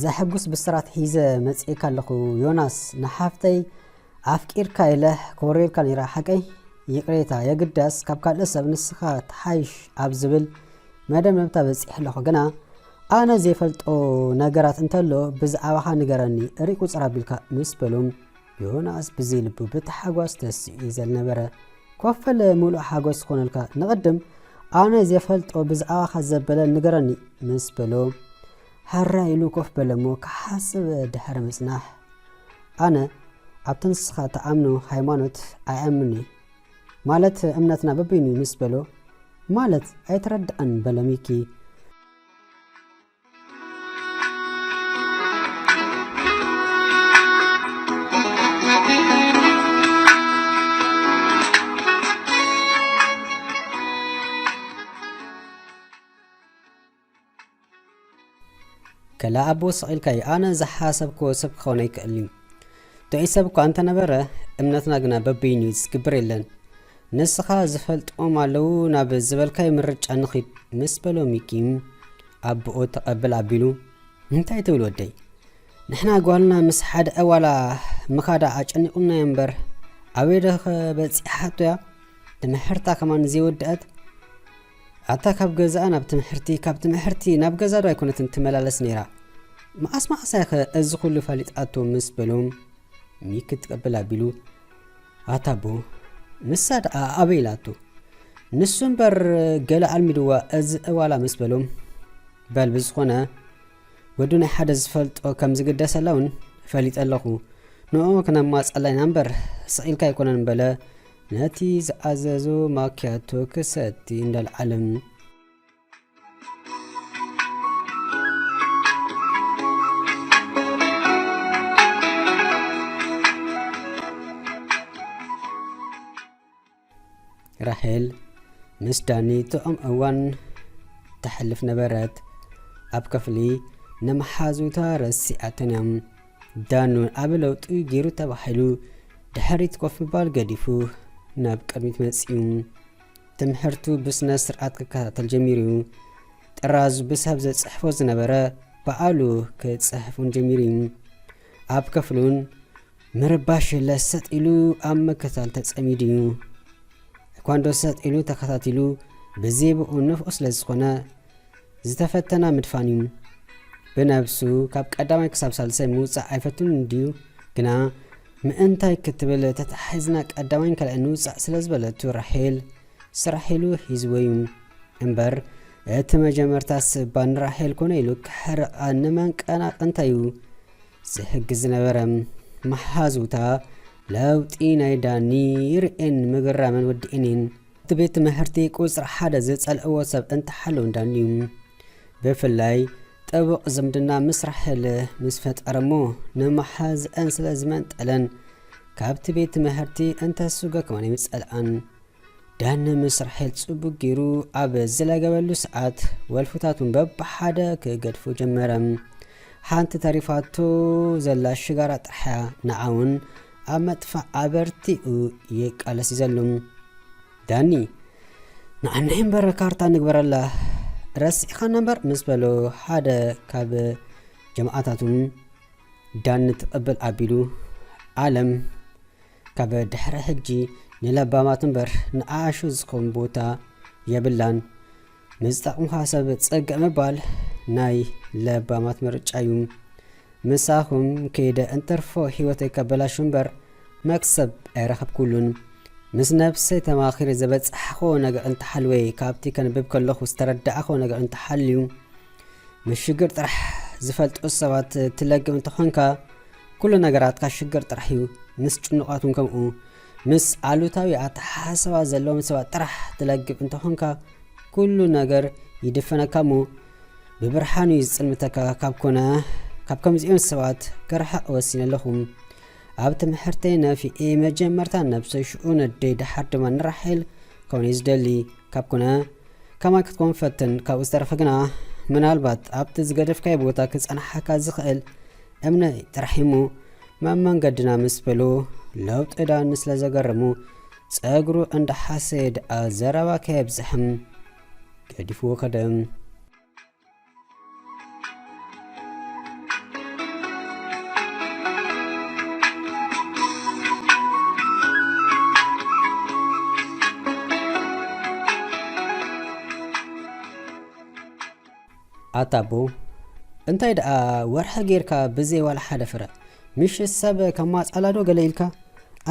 ዘሐጉስ ብስራት ሒዘ መጺኤካ ኣለኹ ዮናስ፣ ንሓፍተይ ኣፍቂርካ ኢለ ክወርየልካ ነይረ ሓቀይ? ይቕሬታ፣ የግዳስ ካብ ካልእ ሰብ ንስኻ ትሓይሽ ኣብ ዝብል መደምደምታ በጺሐ ኣለኹ። ግና ኣነ ዘይፈልጦ ነገራት እንተሎ ብዛዕባኻ ንገረኒ፣ ርኢቁጽር ኣቢልካ ምስ በሎም፣ ዮናስ ብዘይ ልቡ ብታሓጓስ ተሲኡ እዩ ዘልነበረ። ኮፍ በል፣ ምሉእ ሓጎስ ዝኾነልካ። ንቕድም ኣነ ዘይፈልጦ ብዛዕባኻ ዘበለ ንገረኒ ምስ በሎ፣ ሃራ ኢሉ ኮፍ በለ እሞ ክሓስብ ድሕሪ ምጽናሕ፣ ኣነ ኣብቲ ንስኻ ትኣምኖ ሃይማኖት ኣይኣምንን'የ። ማለት እምነትና በበይኑ እዩ ምስ በሎ፣ ማለት ኣይተረድኣን በለ ሚኪ። ከላ ኣቦ ስቕ ኢልካዮ፣ ኣነ ዝሓሰብክዎ ሰብ ክኸውን ኣይክእልን እዩ። ጥዑይ ሰብ እኳ እንተነበረ፣ እምነትና ግና በበይኑ እዩ፣ ዝግበር የለን። ንስኻ ዝፈልጦም ኣለዉ፣ ናብ ዝበልካዮ ምርጫ ንኺድ ምስ በሎ ሚኪ፣ ኣቦኡ ተቐብል ኣቢሉ፣ እንታይ ትብል ወደይ? ንሕና ጓልና ምስ ሓደ ዋላ ምኻዳ ኣጨኒቑና እምበር፣ ኣበይ ዶ ከ በጺሓቶ እያ? ትምህርታ ከማን ዘይወደኣት? ኣታ ካብ ገዛኣ ናብ ትምህርቲ፣ ካብ ትምህርቲ ናብ ገዛ ዶ ኣይኮነትን ትመላለስ ነይራ? መዓስ መዓስ እያ ከ እዚ ኩሉ ፈሊጣቶ ምስ በሎም፣ ሚኪ ትቀብል ኣቢሉ፣ ኣታ ኣቦ፣ ንሳ ደኣ ኣበይ ኢላቶ? ንሱ እምበር ገለ ኣልሚድዋ እዚ ዋላ ምስ በሎም፣ በል ብዝኾነ ወዱ ናይ ሓደ ዝፈልጦ ከም ዝግደሰላ እውን ፈሊጠ ኣለኹ። ንኡ ክነማጸላ ኢና እምበር ስቕ ኢልካ ኣይኮነን በለ ነቲ ዝኣዘዞ ማክያቶ ክሰቲ እንዳልዓለ። ራሄል ምስ ዳኒ ጥዑም እዋን ተሕልፍ ነበረት። ኣብ ክፍሊ ንመሓዙታ ረሲዓተን እያ። ዳኑ ኣብ ለውጢ ገይሩ ተባሂሉ ድሕሪት ኮፍ ምባል ገዲፉ ናብ ቅድሚት መጺኡ። ትምህርቱ ብስነ ስርዓት ክከታተል ጀሚሩ። ጥራዙ ብሰብ ዘጽሕፎ ዝነበረ ባዕሉ ክጽሕፍ እውን ጀሚሩ እዩ። ኣብ ክፍሉን ምርባሽ የለ፣ ሰጥ ኢሉ ኣብ ምክታል ተጸሚዱ እዩ። ቴኳንዶ ሰጥ ኢሉ ተኸታቲሉ ብዜብኡ ንፍዑ ስለ ዝኾነ ዝተፈተና ምድፋን እዩ። ብነብሱ ካብ ቀዳማይ ክሳብ ሳልሳይ ምውጻእ ኣይፈቱን እንድዩ፣ ግና ምእንታይ ክትብል ተታሒዝና ቀዳማይን ካልኣይን ንውጻእ ስለ ዝበለቱ ራሄል ስራሕ ኢሉ ሒዝዎ እዩ። እምበር እቲ መጀመርታስ እባ ንራሄል ኮነ ኢሉ ክሕርቓ ንመንቀናቕ እንታይ እዩ ዝሕግዝ ዝነበረ? መሓዙታ ለውጢ ናይ ዳኒ ርእየን ምግራመን ወዲኤንን። እቲ ቤት ትምህርቲ ቁጽሪ ሓደ ዝጸልእዎ ሰብ እንተሃለወ ዳኒ እዩ። ብፍላይ ጥቡቕ ዝምድና ምስ ራሄል ምስ ፈጠረ እሞ ንመሓዝአን ስለ ዝመንጠለን ካብቲ ቤት ትምህርቲ እንተስጎ ከማን ኣይምጸልኣን። ዳኒ ምስ ራሄል ጽቡቕ ገይሩ ኣብ ዝለገበሉ ሰዓት ወልፍታቱን በብሓደ ክገድፉ ጀመረ። ሓንቲ ተሪፋቶ ዘላ ሽጋራ ጥራሕ እያ፣ ንዓውን ኣብ መጥፋእ ኣበርቲኡ ይቃለስ እዩ ዘሎ። ዳኒ፣ ንዓናይ እምበር ካርታ ንግበረላ፣ ረሲዕኻና እምበር ምስ በሎ ሓደ ካብ ጀማዓታቱ ዳኒ ትቕብል ኣቢሉ፣ ዓለም ካብ ድሕሪ ሕጂ ንለባማት እምበር ንኣሹ ዝኸውን ቦታ የብላን። ምስ ጠቕምኻ ሰብ ጽግዕ ምባል ናይ ለባማት ምርጫ እዩ። ምሳኹም ከይደ እንትርፎ ህይወተይ ከበላሹ እምበር መክሰብ ኣይረኸብኩሉን። ምስ ነብሰይ ተማኺረ ዘበጻሕኽዎ ነገር እንተሃልወ ካብቲ ከንብብ ከለኹ ዝተረዳእኽዎ ነገር እንተሃልዩ፣ ምስ ሽግር ጥራሕ ዝፈልጡ ሰባት ትለግብ እንተኾንካ፣ ኩሉ ነገራትካ ሽግር ጥራሕ እዩ። ምስ ጭኑቓት እውን ከምኡ። ምስ ኣሉታዊ ኣተሓሳስባ ዘለዎም ሰባት ጥራሕ ትለግብ እንተኾንካ፣ ኩሉ ነገር ይድፈነካ እሞ ብብርሃን እዩ ዝጽልምተካ። ካብ ኮነ፣ ካብ ከምዚኦም ሰባት ክርሕቕ ወሲነ ኣለኹ። ኣብ ትምህርተይ ነፊኤ መጀመርታ ነብሰይ ሽኡ ነደይ ደሓር ድማ ንራሄል ከውን እየ ዝደሊ። ካብ ኮነ፣ ከማይ ክትከውን ፈትን። ካብኡ ዝተረፈ ግና ምናልባት ኣብቲ ዝገደፍካዮ ቦታ ክጸንሓካ ዝኽእል እምነ ጥራሕ እሞ መመንገድና ምስ በሎ ለውጢ ዳኒ ስለ ዘገረሙ ጸጉሩ እንዳሓሰየ ደኣ ዘረባ ከየብዝሕም ገዲፍዎ ከደ። ኣታ ኣቦ፣ እንታይ ደኣ ወርሒ ጌርካ ብዘይ ዋላ ሓደ ፍረ? ምሽ ሰብ ከማጻላዶ ገለ ኢልካ?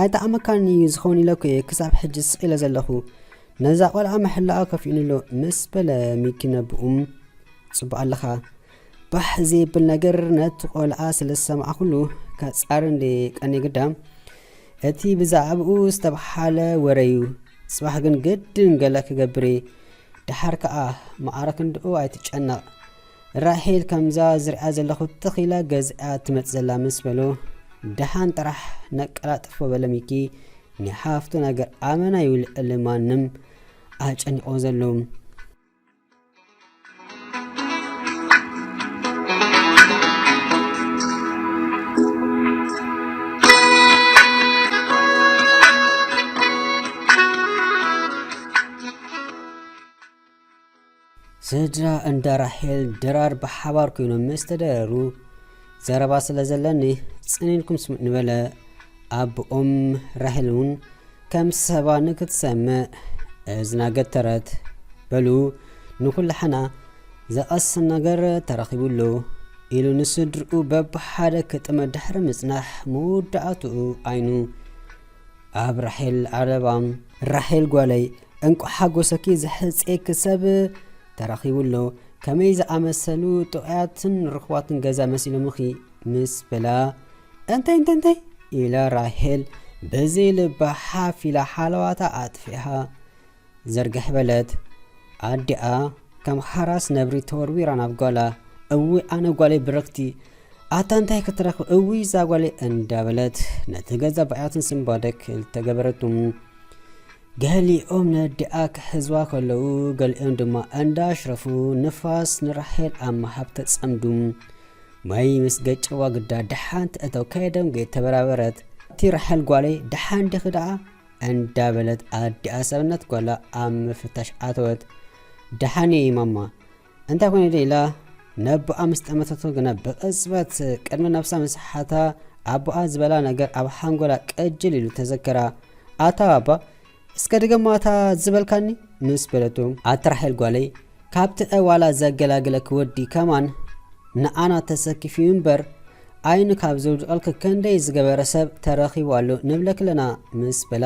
ኣይጠዓመካን እዩ ዝኸውን ኢለ እኮ እየ ክሳብ ሕጂ ስቕ ኢለ ዘለኹ። ነዛ ቆልዓ መሐላኣ ከፊኡኒ ኣሎ ምስ በለ ሚኪ ነብኡም፣ ጽቡቕ ኣለኻ። ባሕ ዘይብል ነገር ነቲ ቆልዓ ስለ ዝሰማዕኩሉ ከጻሪ እንደ ቀንየ ግዳ። እቲ ብዛዕባኡ ዝተብሓለ ወረ እዩ። ጽባሕ ግን ግድን ገለ ክገብር እየ። ደሓር ከኣ መዓረ ክንድኡ ኣይትጨነቕ። ራሄል ከምዛ ዝሪኣ ዘለኹ ትኽ ኢላ ገዚኣ ትመጽእ ዘላ ምስ በሎ፣ ደሓን ጥራሕ ነቀላጥፎ በለ ሚኪ። ናይ ሓፍቱ ነገር ኣመና እዩ ልዕሊ ማንም ኣጨኒቖ ዘሎ። ስድራ እንዳ ራሄል ድራር ብሓባር ኮይኖም ምስ ተደረሩ፣ ዘረባ ስለ ዘለኒ ጽን ኢልኩም ስምዑ ንበለ። ኣቦኦም ራሄል እውን ከም ሰባ ንክትሰምዕ እዝና ገተረት። በሉ ንኹላሕና ዘቐስን ነገር ተረኺቡ ኣሎ ኢሉ ንስድርኡ በብሓደ ክጥመ ድሕሪ ምጽናሕ መወዳእትኡ ዓይኑ ኣብ ራሄል ዓረባ። ራሄል ጓለይ፣ እንቋዕ ሓጎሰኪ ዘሕጽየኪ ሰብ ተረኺቡ ኣሎ። ከመይ ዝኣመሰሉ ጥዑያትን ርኹባትን ገዛ መሲሎምኺ ምስ በላ፣ እንታይ እንታይ እንታይ ኢላ ራሄል ብዘይ ልባ ሓፍ ኢላ ሓለዋታ ኣጥፊኣ ዘርግሕ በለት። ኣዲኣ ከም ሓራስ ነብሪ ተወርዊራ ናብ ጓላ፣ እውይ ኣነ ጓለይ ብርኽቲ፣ ኣታ እንታይ ክትረኽብ እውይ እዛ ጓለይ እንዳበለት ነቲ ገዛ ብኣያትን ስንባደ ክልተ ገበረቱ። ገሊኦም ነዲኣ ክሕዝዋ ከለዉ፣ ገሊኦም ድማ እንዳሽረፉ ንፋስ ንራሄል ኣብ ምሃብ ተጸምዱ። ማይ ምስ ገጨዋ ግዳ ደሓን ትእተው ከይደንጎየት ተበራበረት። እቲ ራሄል ጓለይ ደሓን ዲኺ ደኣ እንዳበለት ኣዲኣ ሰብነት ጓላ ኣብ ምፍታሽ ኣተወት። ደሓን እየ ማማ፣ እንታይ ኮነ ዶ ኢላ ነቦኣ ምስ ጠመተቶ ግና ብቕጽበት ቅድሚ ነብሳ ምስሓታ ኣቦኣ ዝበላ ነገር ኣብ ሓንጎላ ቅጅል ኢሉ ተዘከራ። ኣታ ኣባ፣ እስከ ድገማ እታ ዝበልካኒ ምስ በለቶ፣ ኣቲ ራሄል ጓለይ፣ ካብቲ እዋላ ዘገላግለኪ ወዲ ከማን ንኣና ተሰኪፉ እምበር፣ ዓይኑ ካብ ዘውድቐልኪ ክንደይ ዝገበረ ሰብ ተረኺቡ ኣሎ ንብለኪ ኣለና ምስ በላ፣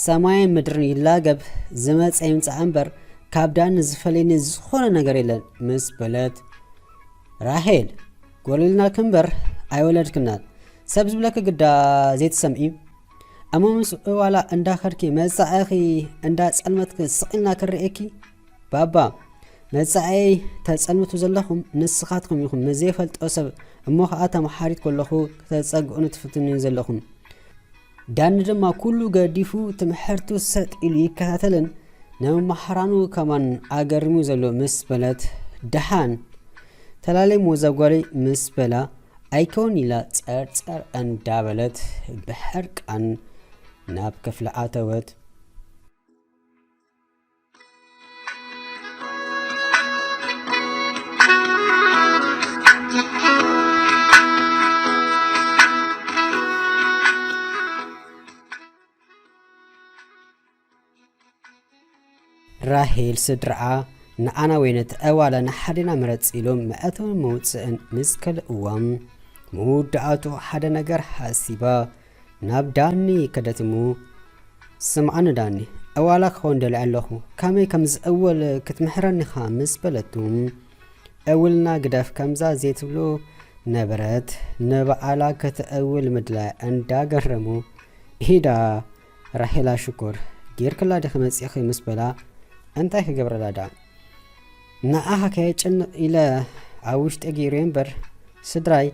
ሰማይን ምድርን ይላገብ፣ ዝመጸ ይምጻእ እምበር፣ ካብ ዳኒ ዝፈልየኒ ዝኾነ ነገር የለን ምስ በለት፣ ራሄል፣ ጎሊልናልኪ እምበር ኣይወለድክናን። ሰብ ዝብለኪ ግዳ ዘይትሰምዒ። እሞ ምስ እዋላ እንዳኸድኪ መጻኢኺ እንዳጸልመትኪ ስቕ ኢልና ክንርእየኪ? ባባ፣ መጻኢይ ተጸልምቱ ዘለኹም ንስኻትኩም ኢኹም፣ ንዘይፈልጦ ሰብ እሞ ኸኣ ተመሓሪት ከለኹ ከተጸግዑኒ ትፍትኑኒ ዘለኹም። ዳኒ ድማ ኩሉ ገዲፉ ትምሕርቱ ሰጥ ኢሉ ይከታተልን ንመማህራኑ ከማን ኣገሪሙ ዘሎ ምስ በለት፣ ደሓን ተላለይ ሞዛ ጓለይ ምስ በላ፣ ኣይከውን ኢላ ጸርጸር እንዳበለት ብሕርቃን ናብ ክፍሊ ኣተወት። ራሄል ስድራኣ ንኣና ወይ ነቲ ኣዋላ ንሓደና ምረጽ ኢሎም መእተውን መውጽእን ምስ ከልእዎም፣ መወዳእቱ ሓደ ነገር ሓሲባ ናብ ዳኒ ከደት እሞ፣ ስምዓኒ ዳኒ፣ ኣዋላ ክኸውን ደልየ ኣለኹ፣ ከመይ ከም ዝእወል ክትምሕረኒ ኢኻ ምስ በለቱ፣ እውልና ግደፍ ከምዛ ዘይትብሎ ነበረት፣ ንባዕላ ከተእውል ምድላያ እንዳገረሞ፣ ኢዳ ራሄላ ሽኮር ጌርክላ ዲኺ መጺኺ ምስ በላ፣ እንታይ ክገብረላ ደኣ? ንዓኻ ከየጨንቕ ኢለ ኣብ ውሽጢ ገይረ እምበር፣ ስድራይ፣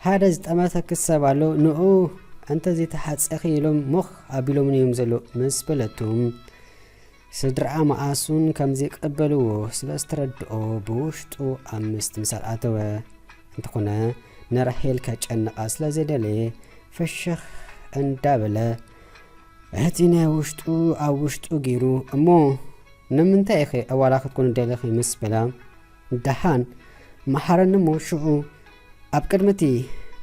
ሓደ ዝጠመተኪ ሰብ ኣሎ፣ ንኡ እንተዘይተሓጺኺ ኢሎም ሞኽ ኣቢሎምኒ እዮም ዘለዉ ምስ በለቱ፣ ስድራኣ መኣሱን ከም ዘይቀበልዎ ስለ ዝተረድኦ ብውሽጡ ኣብ ምስትምሳል ኣተወ። እንተኾነ ንራሄል ከጨንቓ ስለ ዘይደለየ ፍሽኽ እንዳበለ እቲ ናይ ውሽጡ ኣብ ውሽጡ ገይሩ፣ እሞ ንምንታይ ኢኺ ኣዋላ ክትኮኒ ደሊኺ ምስ በላ፣ ደሓን መሓረኒ እሞ ሽዑ ኣብ ቅድሚ እቲ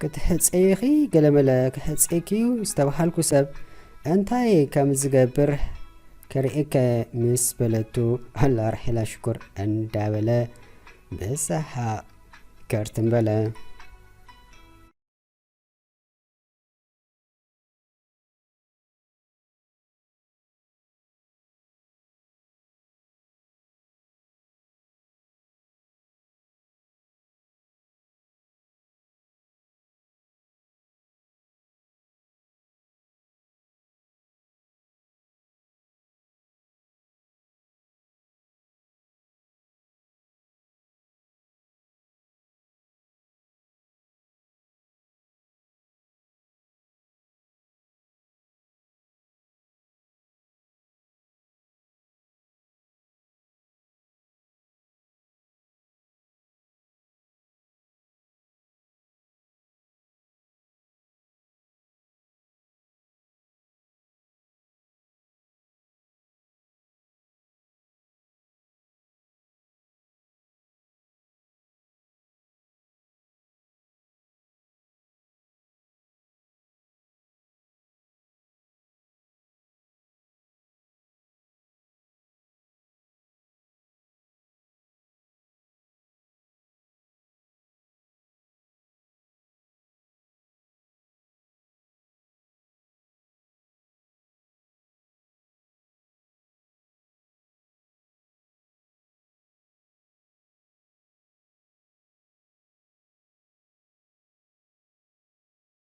ክትሕጸይኺ ገለመለ ክሕጸየኪ እዩ ዝተባሃልኩ ሰብ እንታይ ከም ዝገብር ክርእየከ ምስ በለቱ፣ ኣላ ራሄላ ሽኮር እንዳበለ ብሰሓቕ ከርትም በለ።